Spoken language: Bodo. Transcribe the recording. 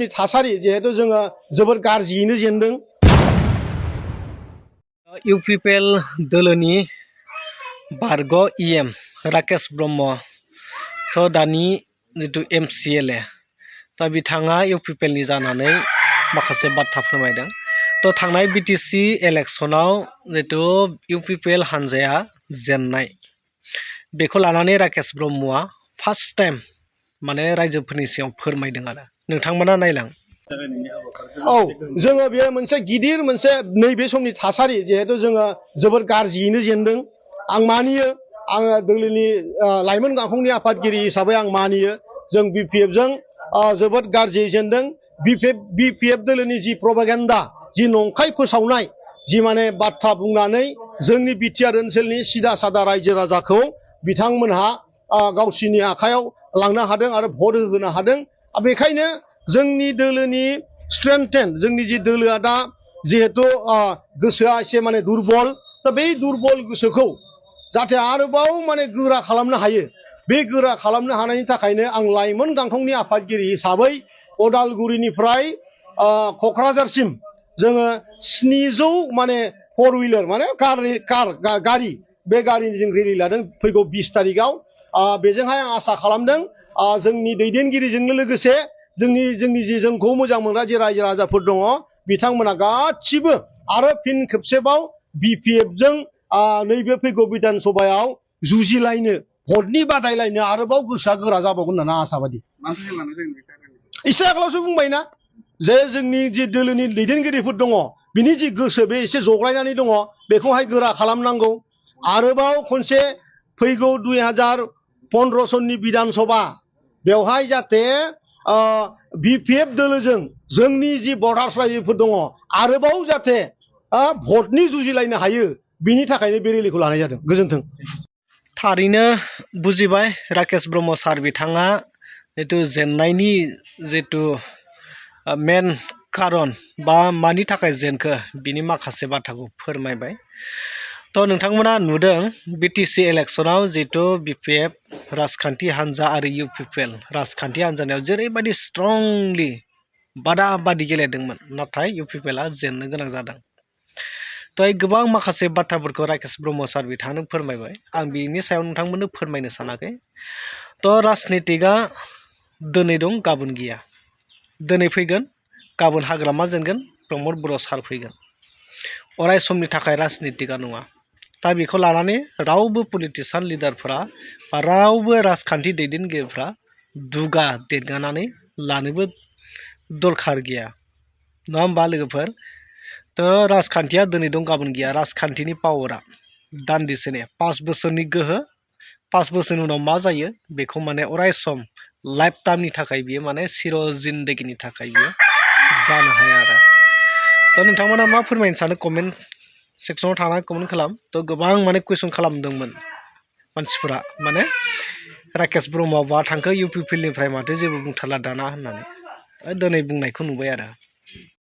समनि थासारि जिहेतु जोङो जोबोद गाज्रियैनो जेनदों। इउपिपिएल दोलोनि बारग' इएम राकेश ब्रह्म दानि जितु MCLA बिथाङा इउपिपिएलनि जानानै माखासे बाथ्रा फोरमायदों। थांनाय बिटिसि इलेक्सनाव जितु इउपिपिएल हानजाया जेननाय बेखौ लानानै राकेश ब्रह्मआ फार्स्ट टाइम माने रायजोफोरनि सिगाङाव फोरमायदों आरो नोंथांमोना नायलां। औ जोङो बेयो मोनसे गिदिर मोनसे नैबे समनि थासारि जिहेतु जोङो जोबोद गाज्रियैनो जेनदों। आं मानियो, आङो दोलोनि लाइमोन गांखंनि आफादगिरि हिसाबै आं मानियो जों बिपिएफजों जोबोद गाज्रियै जेनदों। बिपिएफ दोलोनि जि प्रपागेन्डा, जि नंखाय फोसावनाय, जि माने बाथ्रा बुंनानै जोंनि बिटिआर ओनसोलनि सिदा सादा रायजो राजाखौ बिथांमोनहा गावसिनि आखायाव लांनो हादों आरो भट होहोनो हादों। बेखायनो जोंनि दोलोनि स्ट्रेंथेन, जोंनि जि दोलोआ दा जिहेतु गोसोआ एसे माने दुरबल, बे दुरबल गोसोखौ जाहाथे आरोबाव माने गोरा खालामनो हायो, बे गोरा खालामनो हानायनि थाखायनो आं लाइमोन गांखंनि आफादगिरि हिसाबै अदालगुरिनिफ्राय क'क्राझारसिम जोङो 700 माने 4 व्हीलर माने गारि, बे गारिनि जों रेलि लादों फैगौ 20 तारिखआव। बेजोंहाय आं आसा खालामदों जोंनि दैदेनगिरिजोंनो लोगोसे जोंनि जि जोंखौ मोजां मोनग्रा जे रायजो राजाफोर दङ बिथांमोना गासिबो आरो फिन खेबसेबाव बिपिएफजों नैबे फैगौ बिधान सभायाव जुजिलायनो, भटनि बादायलायनो आरोबाव गोसोआ गोरा जाबावगोन होननानै आसाबादि। एसे आगोलावसो बुंबायना जे जोंनि जि दोलोनि दैदेनगिरिफोर दङ बिनि जि गोसो बे एसे जग्लायनानै दङ, बेखौहाय गोरा खालामनांगौ। आरोबाव खनसे फैगौ 2015 सननि बिधान सभा बेवहाय जाहाथे बिपिएफ दोलोजों जोंनि जि भटार्स रायजोफोर दङ आरोबाव जाहाथे भटनि जुजिलायनो हायो, बिनि थाखायनो बे रेलिखौ लानाय जादों। गोजोन्थों। थारैनो बुजिबाय राकेश ब्रह्म सार बिथाङा जितु जेननायनि जितु मेन खारन बा मानि थाखाय जेनखो बिनि माखासे बाथ्राखौ फोरमायबाय। नोंथांमोना नुदों बिटिसि इलेक्सनाव जितु बिपिएफ राजखान्थि हान्जा आरो इउपिपिएल राजखान्थि हान्जायाव जेरैबायदि स्ट्रंलि बादा बादि गेलेदोंमोन, नाथाय इउपिपिएलआ जेननो गोनां जादों। गोबां माखासे बाथ्राफोरखौ राकेश ब्रह्म सार बिथाङानो फोरमायबाय। आं बिनि सायाव नोंथांमोननो फोरमायनो सानाखै। राजनितिकआ दिनै दं गाबोन गैया, दिनै फैगोन गाबोन हाग्रामा जेनगोन, प्रमद बर' सार फैगोन। अराय समनि थाखाय राजनितिकआ नङा। बेखौ लानानै रावबो पलिटिसियान लिडारफोरा बा रावबो राजखान्थि दैदेनगिरिफ्रा दुगा देरगानानै लानोबो दरखार गैया, नङा होमबा लोगोफोर? राजखान्थिया दिनै दं गाबोन गैया। राजखान्थिनि पावारा दान्दिसेनि 5 बोसोरनि गोहो, 5 बोसोरनि उनाव मा जायो बेखौ माने अराय सम लाइफ टाइमनि थाखाय बियो माने सिर' जिन्दगिनि थाखाय बियो जानो हाया आरो। नोंथांमोना मा फोरमायनो सानो कमेन्ट सेक्सनाव थांनानै कमेन्ट खालाम। गोबां माने कुइसन खालामदोंमोन मानसिफोरा, माने राकेश ब्रह्मआ बहा थांखो इउपिपिएलनिफ्राय माथो जेबो बुंथारला दाना होननानै। दिनै बुंनायखौ नुबाय आरो।